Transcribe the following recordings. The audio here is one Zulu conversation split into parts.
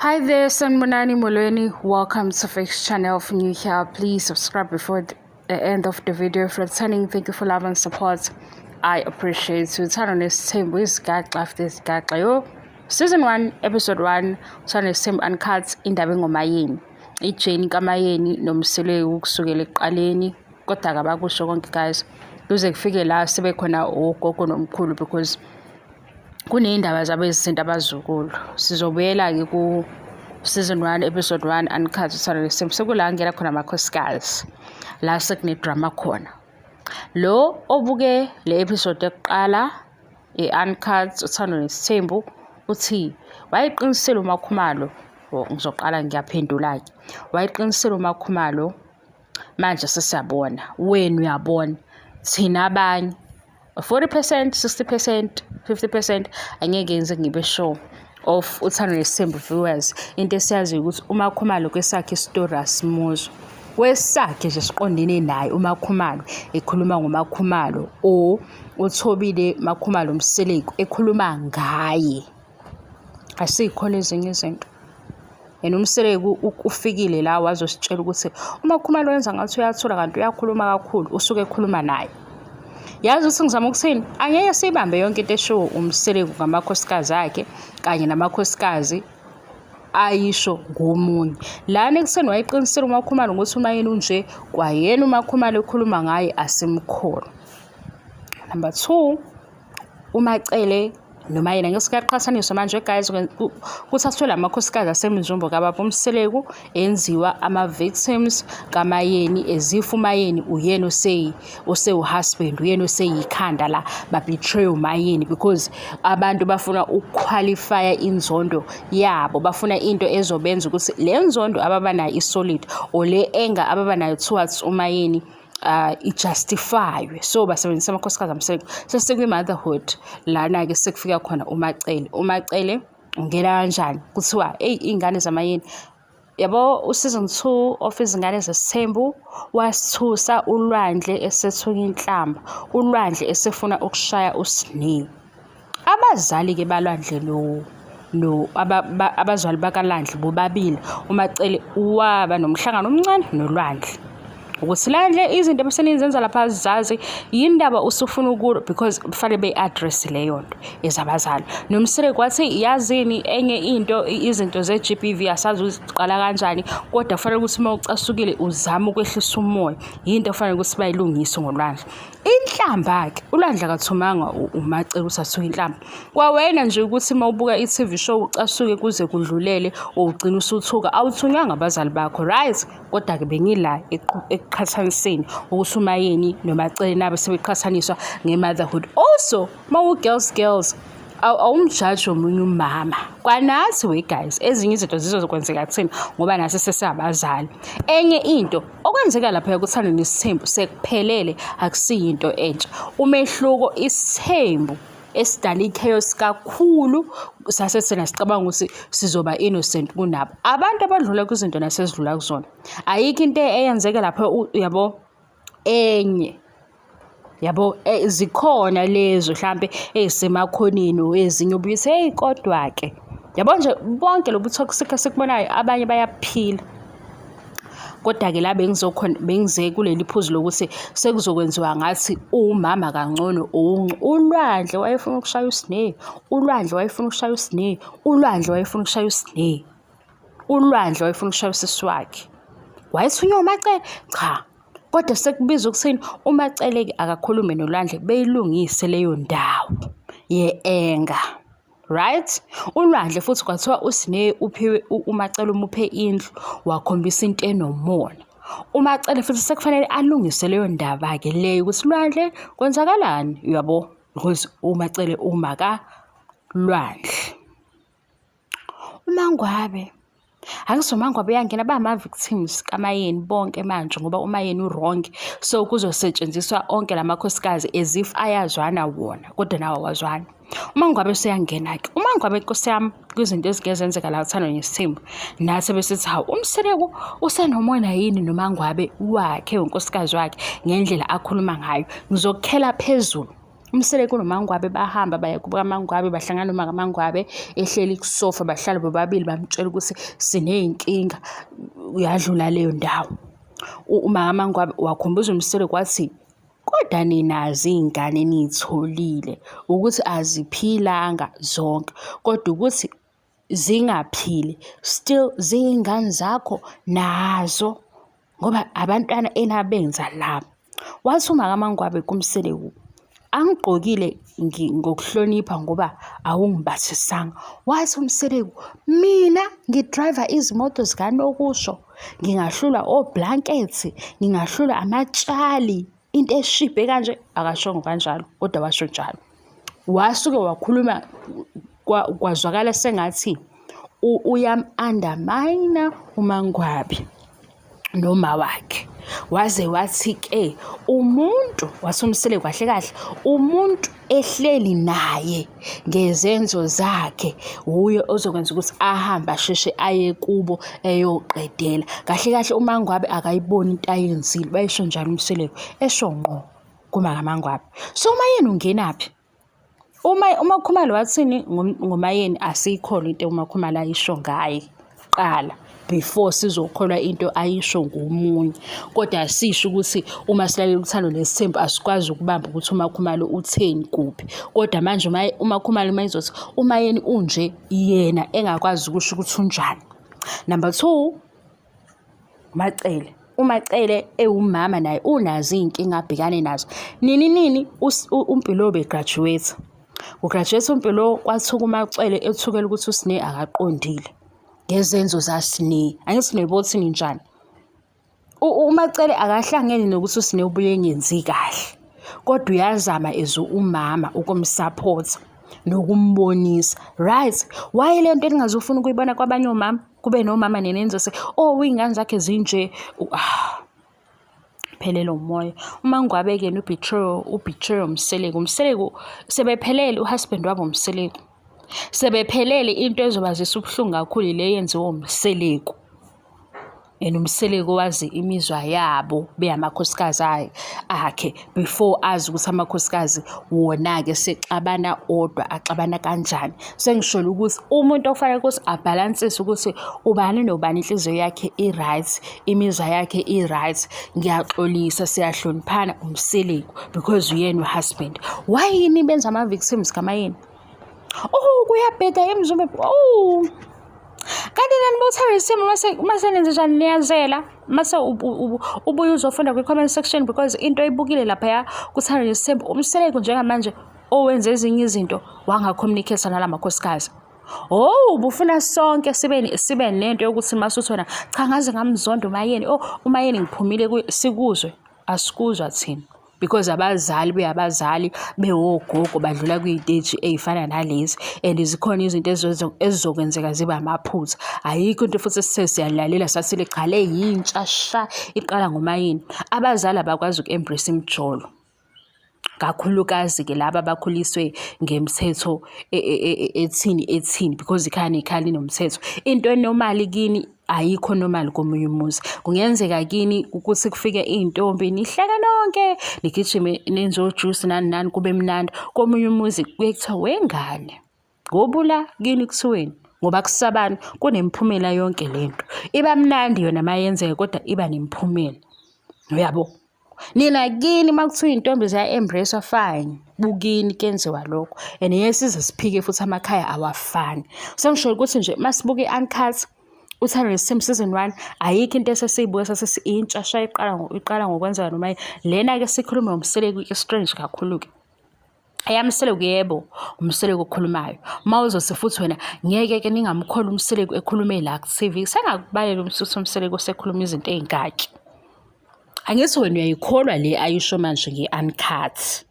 Hi there, Sanibonani Molweni. Welcome to Fix Channel. If new here, please subscribe before the end of the video. If returning, thank you for love and support. I appreciate you. Uthando Nesithembu isigaxa after isigaxa. Yo, season 1, episode 1, Uthando Nesithembu Uncut, indaba engoMayeni. I-journey kaMayeni noMseleku kusukela ekuqaleni, kodwa abakusho konke guys. Kuze kufike la sebekhona ogogo nomkhulu because kuney'ndaba zabo ezithinta abazukulu. Sizobuyela-ke ku season 1 episode 1 Uncut Uthando Nesithembu. Sekula ngena khona amakhosikazi la sekune-drama khona. Lo obuke le episode yokuqala i-Uncut Uthando Nesithembu uthi wayeqinisile uMakhumalo. Oh, ngizoqala ngiyaphendula-ke. Wayeqinisile uMakhumalo, manje sesiyabona, wena uyabona, thina abanye 40%, 60%, 50% angeke ngize ngibe sure of Uthando Nesithembu viewers. Into esiyaziyo ukuthi uMakhumalo kwesakhe isitori asimuzwa. Kwesakhe nje siqondene naye uMakhumalo ekhuluma ngoMakhumalo or uThobile Makhumalo Mseleku ekhuluma ngaye. Asikho ezinye izinto. Yena uMseleku ufikile la wazositshela ukuthi uMakhumalo wenza ngathi uyathula kanti uyakhuluma kakhulu, usuke ekhuluma naye. Yazi ukuthi ngizama ukuthini? Angeke siyibambe yonke into eshiwo uMseleku ngamakhosikazi akhe kanye namakhosikazi ayisho ngomunye. Lana ekuseni wayeqinisile uMakhumalo ukuthi uMayeni unje, kwayena uMakhumalo ekhuluma ngaye asimkholwa. Number 2, uMacele noma yena ngeke kuyaqhathaniswa manje guys, kuthathwe la makhosikazi aseMzumbe kababa uMseleku enziwa ama-victims kaMayeni, as if uMayeni uyena osewu-husband, uyena oseyikhanda la, ba-betray uMayeni because abantu bafuna ukuqualifya inzondo yabo, bafuna into ezobenza ukuthi le nzondo ababanayo i-solid or le anger ababanayo towards uMayeni i-justifywe. So basebenzisa amakhosikazi aMseleku. Sesikwi-motherhood lana-ke, sekufika khona uMacele. UMacele ungena kanjani? Kuthiwa eyi, iy'ngane zaMayeni yabo, u-season 2 of Izingane Zesithembu wasithusa, uLwandle esethuka inhlamba, uLwandle esefuna ukushaya uSne. Abazali-ke baLwandle no abazali bakaLwandle bobabili, uMacele waba nomhlangano omncane noLwandle ukuthi Lwandle, izinto ebesenizenza lapha azizazi, yindaba usufuna ukulwa, because kufanele beyi-address leyo nto ezabazali. NoMseleku wathi yazini enye into, izinto ze-GBV asazi uziqala kanjani, kodwa kufanele ukuthi uma ucasukile uzame ukwehlisa umoya. Yinto efanele ukuthi bayilungise ngoLwandle. Inhlamba-ke, uLwandle akathumanga uMacele ukuthi athuke inhlamba. Kwawena nje ukuthi uma ubuka i-TV show ucasuke kuze kudlulele or ugcine usuthuka, awuthunywanga abazali bakho, right? Kodwa-ke bengila ekuqhathaniseni ukuthi uMayeni noMacele nabo sebeqhathaniswa nge-motherhood. Also, uma u-girls girls awumjaji omunye umama. Kwanathi we guys, ezinye izinto zizokwenzeka kuthina ngoba nathi sesingabazali. Enye into okwenzeka lapha kuThando Nesithembu sekuphelele, akusiyinto entsha. Umehluko, isithembu esidala i-chaos kakhulu sase thina sicabanga ukuthi sizoba innocent kunabo. Abantu abadlula kwizinto nasesidlula kuzona. Ayikho into eyenzeka lapha uyabo enye yabo, zikhona lezo hlampe ey'semakhoneni ezinye ubuye uthi hey, kodwa-ke yabo nje bonke lobu toxic esikubonayo abanye bayaphila. Kodwa-ke la bengizokhona bengize kuleli phuzu lokuthi sekuzokwenziwa ngathi umama kangcono. ULwandle wayefuna ukushaya uSne, uLwandle wayefuna ukushaya uSne, uLwandle wayefuna ukushaya uSne, uLwandle wayefuna ukushaya usisi wakhe. Wayethunywa uMacele? Cha. Kodwa sekubizwa ukuthini, uMacele-ke akakhulume noLwandle beyilungise leyo ndawo ye-anger. Right? ULwandle futhi kwathiwa uSne uphiwe, uMacele umuphe indlu, wakhombisa into enomona. UMacele futhi sekufanele alungise leyo ndaba-ke leyo ukuthi Lwandle kwenzakalani, uyabo? Because uMacele uma kaLwandle. UMangwabe, angithi uMangwabe uyangena, bama-victims kaMayeni bonke manje ngoba uMayeni u-wrong. So kuzosetshenziswa onke lamakhosikazi as if ayazwana wona, kodwa nawo awazwani. UMangwabe useyangena-ke. UMangwabe nkosi yami, kwizinto ezike zenzeka la Uthando Nesithembu, nathi besithi hawu, uMseleku usenomona yini noMangwabe wakhe, unkosikazi wakhe, ngendlela akhuluma ngayo. Ngizokukhela phezulu. UMseleku noMaNgwabe bahamba baya kubo kaMaNgwabe, bahlangana nomakaMaNgwabe ehleli kusofa, bahlala bobabili bamtshela ukuthi siney'nkinga, uyadlula leyo ndawo. UmakaMaNgwabe wakhumbuza uMseleku wathi, kodwa ninazo iy'ngane eniy'tholile ukuthi aziphilanga zonke, kodwa ukuthi zingaphili still ziyingane zakho nazo ngoba abantwana enabenza laba. Wathi umakaMaNgwabe kuMseleku, angigqokile ngokuhlonipha ngoba awungibathisanga. Wathi uMseleku, mina ngidrayiva izimoto zikanokusho, ngingahlulwa oblankethi, ngingahlulwa amatshali, into eshibhe kanje. Akashongo kanjalo, kodwa washo njalo. Wasuke wakhuluma kwazwakala sengathi uyam-undermine uMaNgwabe noma wakhe. Waze wathi-ke umuntu wathi uMseleku kahle kahle umuntu ehleli naye ngezenzo zakhe wuye ozokwenza ukuthi ahambe asheshe aye kubo eyoqedela. Kahle kahle uMaNgwabe akayiboni into ayenzile, wayesho njalo uMseleku esho ngqo kumakaMaNgwabe. So uMaYeni ungenaphi? Uma uMaKhumalo wathini ngoMaYeni asiyikholwa into uMaKhumalo ayisho ngaye kuqala before sizokholwa into ayisho ngomunye. Kodwa asisho ukuthi uma silalela uThando Nesithembu asikwazi ukubamba ukuthi uMaKhumalo utheni kuphi. Kodwa manje uMaKhumalo uma ezothi uMaYeni unje yena engakwazi ukusho ukuthi unjani. Number two, uMaCele. UMaCele ewumama naye unazo iy'nkinga abhekane nazo. Nini nini uMpilo ubegraduate. Kugraduate uMpilo kwathuka uMaCele ethukela ukuthi uSne akaqondile ngezenzo zaSne. Angithi niyabo ukuthi ninjani. UMaCele akahlangene nokuthi uSne ubuye engenzi kahle. Kodwa uyazama as umama ukumsupport nokumbonisa. Right? Why le nto eningazufuna ukuyibona kwabanye omama? Kube nomama nina enizose, oh iy'ngane zakhe zinje. Ah, phelele umoya. UMaNgwabe-ke yena ubetray, ubetray uMseleku. UMseleku sebephelele uhusband wabo uMseleku. Sebephelele into ezobazisa ubuhlungu kakhulu le yenziwa uMseleku. And uMseleku wazi imizwa yabo beyamakhosikazi akhe before azi ukuthi amakhosikazi wona-ke sexabana odwa axabana kanjani. Sengisholo ukuthi umuntu okufanele ukuthi abhalansise ukuthi ubani nobani inhliziyo yakhe i-right, imizwa yakhe i-right, ngiyaxolisa siyahloniphana uMseleku because uyena uhusband. Why yini benza ama-victims kaMaYeni? Oh kuyabheda emzumbe. Oh. Kanti nani bothanda isimo mase mase nenze njani niyazela mase ubuye uzofunda kwi-comment section because into oyibukile laphaya kuthanda nesithembu uMseleku njengamanje owenze ezinye izinto wangacommunicate nala makhosikazi. Oh ubufuna sonke sibe sibe nento yokuthi masuthi wena cha ngaze ngamzonda uMaYeni oh uMaYeni ngiphumile sikuzwe asikuzwa thina. Because abazali beyabazali bewogogo badlula kwiy'teji ey'fana nalezi and zikhona izinto ezizokwenzeka zibe amaphutha. Ayikho into futhi esithe siyalalela sathi cha le yintsha sha iqala ngoMaYeni. Abazali abakwazi uku-embrace imijolo. Kakhulukazi-ke laba abakhuliswe ngemithetho ethini ethini because ikhaya nekhaya linomthetho. Into enormal kini ayikho normal komunye umuzi. Kungenzeka kini ukuthi kufike iy'ntombi nihleke nonke nigijime nenze ojusi nani nani kube mnandi. Komunye umuzi kuye kuthiwa wengane ngobula kini kuthiweni ngoba kusabani kunemiphumela yonke lento. Iba mnandi yona uma yenzeka kodwa iba nemiphumela. Uyabo? Nina kini uma kuthiwa iy'ntombi ziya-embrace-wa fine, bukini kuyenziwa lokho and ngeke size siphike futhi amakhaya awafani. Sengisho ukuthi nje uma sibuka i-uncut Uthando Nesithembu season 1 ayikho into esesiyibuka sasesi intsha sha iqala iqala ngokwenzeka noma lena-ke sikhulume ngoMseleku i-strange kakhulu-ke. EyaMseleku yebo, uMseleku okhulumayo. Uma uzothi futhi wena ngeke ke ningamkholwa uMseleku ekhulume la ku-TV. Sengakubalela umsuthu uMseleku osekhuluma izinto ey'ngaki. Angithi wena uyayikholwa le ayisho manje nge-uncut,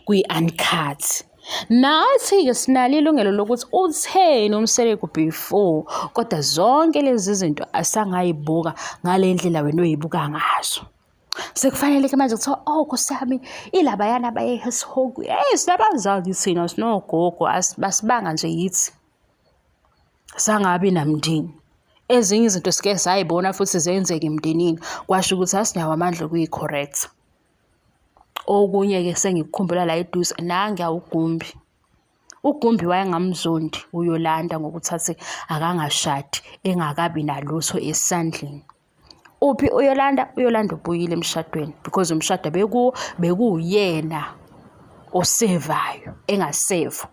kwi-uncut. Nathi-ke sinalo ilungelo lokuthi utheni uMseleku before, kodwa zonke lezi zinto asangayibuka ngale ndlela wena oyibuka ngazo. Sekufanele-ke manje kuthiwa oh Nkosi yami ilabayana abaye esihogweni. Hey sinabazali thina sinogogo basibanga nje yithi. Sangabi namndeni. Ezinye izinto sike sayibona futhi zenzeka emndenini kwasho ukuthi asinawo amandla okuyi-correct. Okunye-ke sengikukhumbula la eduze, nanguya uGumbi. UGumbi wayengamzondi uYolanda ngokuthi athi akangashadi engakabi nalutho esandleni. Uphi uYolanda? UYolanda ubuyile emshadweni because umshado bekuwo bekuwuyena osevayo engasevu.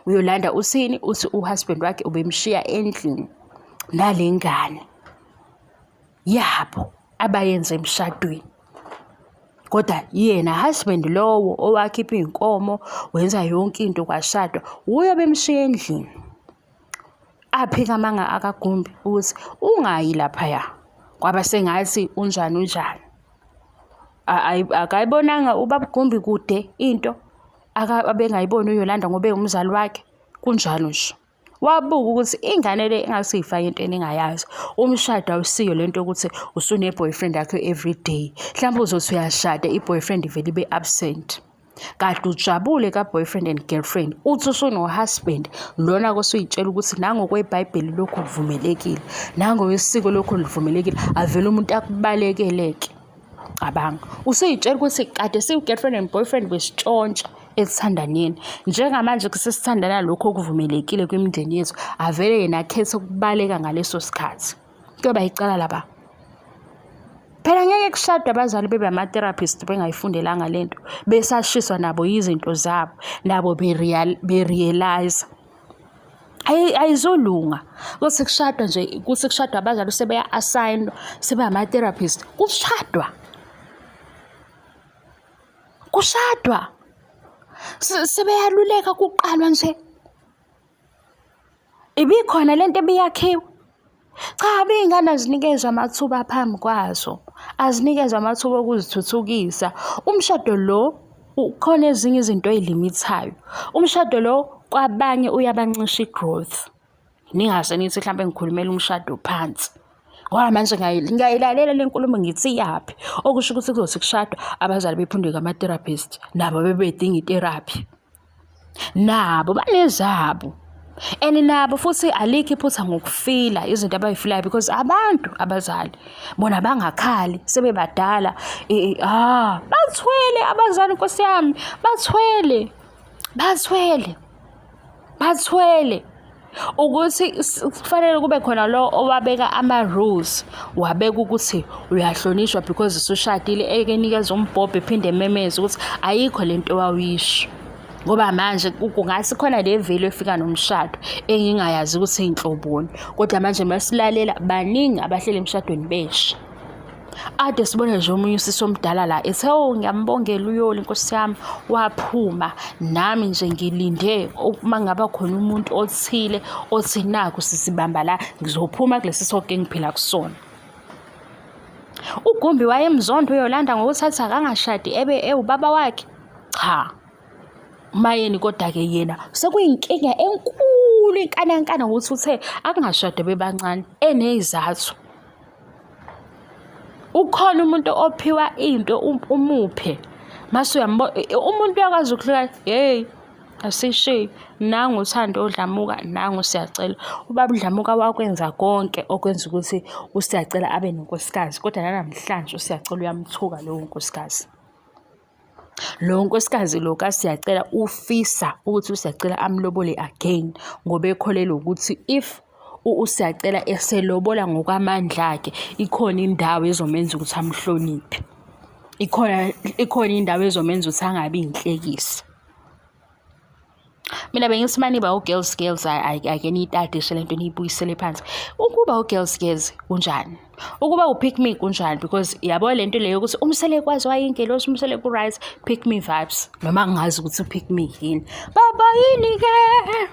UYolanda uthini? Uthi uhusband wakhe ubemshiya endlini nale ngane yabo abayenza emshadweni. Kodwa yena husband lowo owakhipha iy'nkomo wenza yonke into kwashadwa wuye obemshiya endlini. Aphika amanga akaGumbi ukuthi ungayi laphaya kwaba sengathi unjani unjani. Akayibonanga ubaba uGumbi kude into abengayiboni uYolanda ngoba ewumzali wakhe kunjalo nje. Wabuka ukuthi ingane le engase uyifake entweni engayazi. Umshado awusiyo lento yokuthi usune-boyfriend yakho everyday. Mhlawumbe uzothi uyashada i-boyfriend ivele ibe absent. Kade ujabule ka-boyfriend and girlfriend, uthi usuno-husband lona kosuyitshela ukuthi nangokwebhayibheli lokhu kuvumelekile, nangokwesiko lokhu luvumelekile, avele umuntu akubalekele-ke. Cabanga, usuyitshela ukuthi kade siwu-girlfriend and boyfriend besitshontsha ekuthandaneni. Njengamanje sesithandana lokhu okuvumelekile kwimindeni yethu, avele yena akhethe ukubaleka ngaleso sikhathi. Kuyoba yicala laba. Phela ngeke kushadwe abazali bebe ama-therapist bengayifundelanga le nto, besashiswa nabo yizinto zabo, nabo be-realise. Ayizolunga kuthi kushadwa nje, kuthi kushadwa abazali sebeya-asayinwa sebe ama-therapist, kushadwa. Kushadwa. Sebeyaluleka kuqalwa nje. Ibikhona lento ebiyakhiwe. Cha, iy'ngane azinikezwe amathuba phambi kwazo, azinikezwe amathuba okuzithuthukisa. Umshado lo ukhona ezinye izinto ey'limithayo. Umshado lo kwabanye uyabancisha i-growth. Ningaze nithi hlampe ngikhulumela umshado phansi. Ngoba manje ngiyayilalela le nkulumo ngithi iyaphi. Okusho ukuthi kuzothi kushadwa abazali bephundwe ngama-therapist nabo bebedinga i-therapy. Nabo banezabo and nabo futhi alikho iphutha ngokufila izinto abayifilayo because abantu abazali bona bangakhali sebebadala ah bathwele abazali nkosi yami bathwele bathwele bathwele ukuthi kufanele kube khona lo owabeka ama-rules wabeka ukuthi uyahlonishwa because usushadile ekenikeza umbhobho ephinde ememeze ukuthi ayikho le nto owawuyisho ngoba manje kungathi khona le velo efika nomshado engingayazi ukuthi inhloboni kodwa manje masilalela baningi abahleli emshadweni besha Ade sibone nje omunye usisi omdala la ethi oh ngiyambongela uYoli nkosi yami waphuma nami nje ngilinde uma ngaba khona umuntu othile othi naku sisibamba la ngizophuma kulesi soke engiphila kusona. UGumbi wayemzonda uYolanda ngokuthi athi akangashadi ebe ewubaba wakhe. Cha. Mayeni kodwa-ke yena sekuyinkinga enkulu inkanankana ngokuthi uthe akungashadi bebancane eney'zathu. Ukhona umuntu ophiwa into umuphe mase uyambona umuntu uyakwazi ukuhlukana hey asishiyi nangu uthando uDlamuka nangu Siyacela. Ubaba uDlamuka wakwenza konke okwenza ukuthi uSiyacela abe nonkosikazi kodwa nanamhlanje uSiyacela uyamthuka lowo nkosikazi. Lo nkosikazi lo kaSiyacela ufisa ukuthi uSiyacela amlobole again ngoba ekholelwa ukuthi if uSiyacela eselobola ngokwamandla akhe ikhona indawo ezomenza ukuthi amhloniphe. Ikhona ikhona indawo ezomenza ukuthi angabi inhlekisa. Mina bengithi uma niba u-girls girls ake niyitadishe lento niyibuyisele phansi. Ukuba u-girls girls kunjani? Ukuba u-pick me kunjani? Because yabo lento leyo ukuthi uMseleku waze wayingelosi uMseleku right, pick me vibes. Noma ngingazi ukuthi u-pick me yini. Baba yini ke?